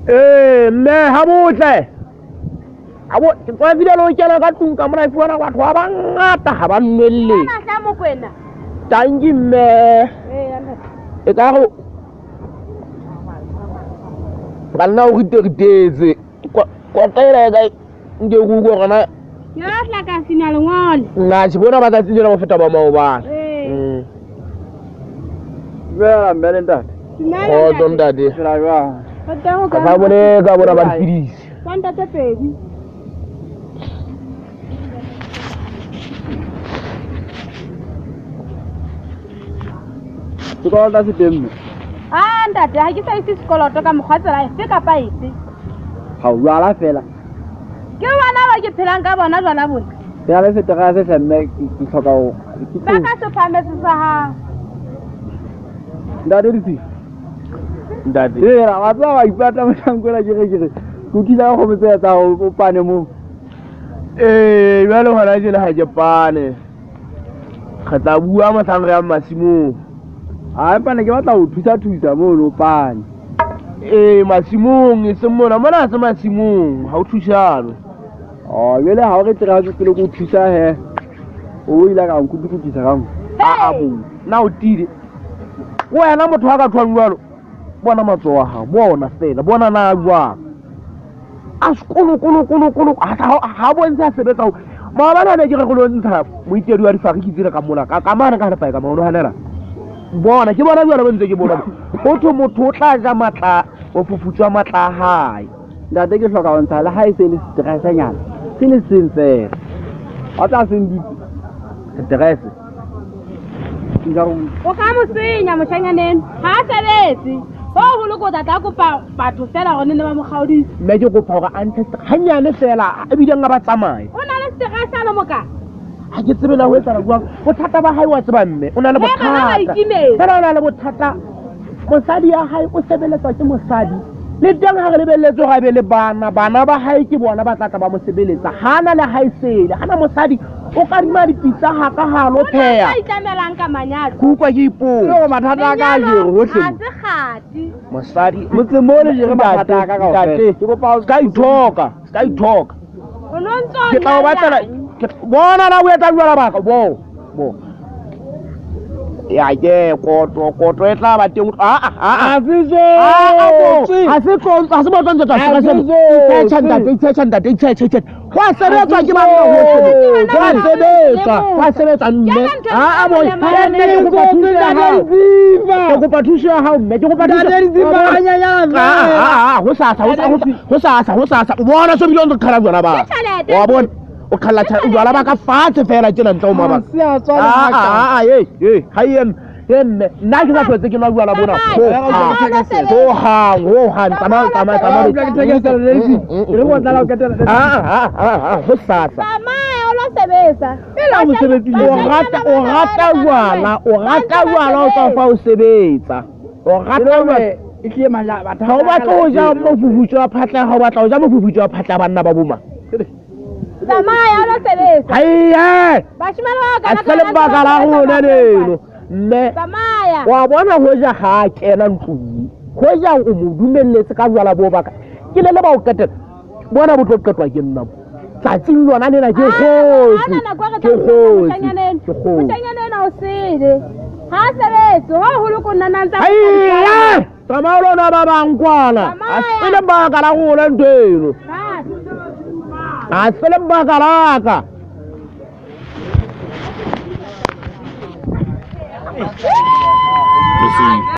Ee, mme ha botle. Ha bo ke tswafile le ho kena ka tlung ka mona fumana batho ba bangata ha ba nwelle. Tanki mme. E ka re banna o riteritetse. Kota ena e kae? Nke ke utlwe hore na Yona tla ka sina lengolo. Nna ke bona matsatsi lena go feta ba maobane. Ee. Dumela mme le ntate. Kgotso ntate. Phela jwang? Re teng ho Ka sa bone ka bona ba dipidisi. Kwa ntate pedi. Sekoloto se teng mme. Ah ntate, ha ke sa ise sekoloto ka mokgwa tsela efe kapa efe. Ha o jwala fela. Ke bona ba ke phelang ka bona jwala bona. Ke na le seterase hle mme ke hloka ho ke Ba ka sephametse sa hao. Ntate Ditsi. Ntate. Ee, wa tseba wa ipata mohlanko ena ke re ke re. Ke o thusa ka kgomo tsena tsa hao o pane moo. Ee, jwale hona jele ha ke pane. Re tla bua mohlang re yang masimong. Ha empa ne ke batla ho thusa thusa mono o pane. Ee, masimong e seng mona. Mona ha se masimong, ha o thusane. Oh, jwale ha o re tere ha ke pele ke o thusa he. O ile ka nkutukutisa ka mo. A bo, na o tiile. Wena motho wa ka thwang jwalo. Bona matsoho a hao, bona fela, bona na jwang. A sekolo kolo kolo kolo ha bontshe a sebetsa ho. Maobane a ne ke re go lo ntsha moitedi wa difariki tsele ka mola ka mane ka lepae ka maono hanela. Bona ke bona jwale bo ntse ke bona. Ho thwe motho o tla ja matla mofufutswa matla a hae. Ntate ke hloka ho ntsha le ha e se le stress-nyana. Se le seng fela. Wa tla se ndutse. Stress. O ka mo senya moshanyana eno. Ha a sebetse. Ho holo ko tla tla kopa batho fela hore ne ne ba mo kgaodise. Mme ke kopa hore a ntshe hanyane fela ebile nka ba tsamaye. O na le stress a le moka. Ha ke tsebe na ho etsahala jwang. Bothata ba hae wa tseba mme o na le He, bana ba bothata. ikimetse. Fela o na le bothata. Mosadi ya hae o sebeletswa ke mosadi. Le teng ha re lebelletse hore a be le bana, bana ba hae ke bona ba tla tla ba mo sebeletsa. Ha na le hae sele, ha na mosadi o kadima dipitsa ha ka ha lo O na pheha. sa itlamelang ka manyalo. Ke utlwa ke ipotsa. Ke hore mathata a ka a jere hohle Ha mo. se kgati. Mosadi Motseng mo le jere mathata a ka kaofela. Ntate, Ke kopa o ska ithoka, ska ithoka. O no ntso Ke tla o batlela bona na o etsa jwala baka bo bo. Ya ke koto koto e tla ba teng a a a. Ha se Ha se tlo ha se motho ntse tla Ha se se ithetjha ntate ithetjha ntate ithetjha ithetjha. Ho a sebetswa ke banna hohle. Ho a sebetswa, ho a sebetswa mme. A a bo mme ke kopa thuso ya hao. Ke kopa thuso ya hao mme ke kopa thuso. Ntate Ditsi A a ho sasa ho sasa ho sasa ho sasa. O bona so bile o ntse qhala jwala ba. Ke tjhelete. Wa bona o qhala tjhelete jwala ba ka fatshe fela tjena ntle ho mabaka. Se a tswa A a a e e ha e e mme nna ke sa hlotse ke nwa jwala bona. Ho hang ho hang ho hang tsamaya tsamaya tsamaya. A a a a ho sasa. Tsamaya o lo sebetsa. Ela mosebetsi O rata o rata jwala o rata jwala o tswa fa o sebetsa. O rata jwala. Ha o batle ho ja mofufutso wa phatla ha o batla ho ja mofufutso wa phatla banna ba boma. Tsamaya o lo sebetsa. Haiye! Bashimane ba A ka se lebaka la rona leno. Mme Tsamaya. wa bona hoja ha a kena ntlong. Hoja o mo dumelletse ka jwala bo baka. Ke le le ba o qetela. Bona bo tlo qetwa ke nna bo. Tsatsing lona lena ke kgotsi. Ke kgotsi. Ke kgotsi. Moshanyana ena o sele. Ha a sebetse, ho holo ko nna na ntsa. Haiye! Tsamaya lona ba bang kwana. A se lebaka la rona ntho eno. A se lebaka la ka. Proceed.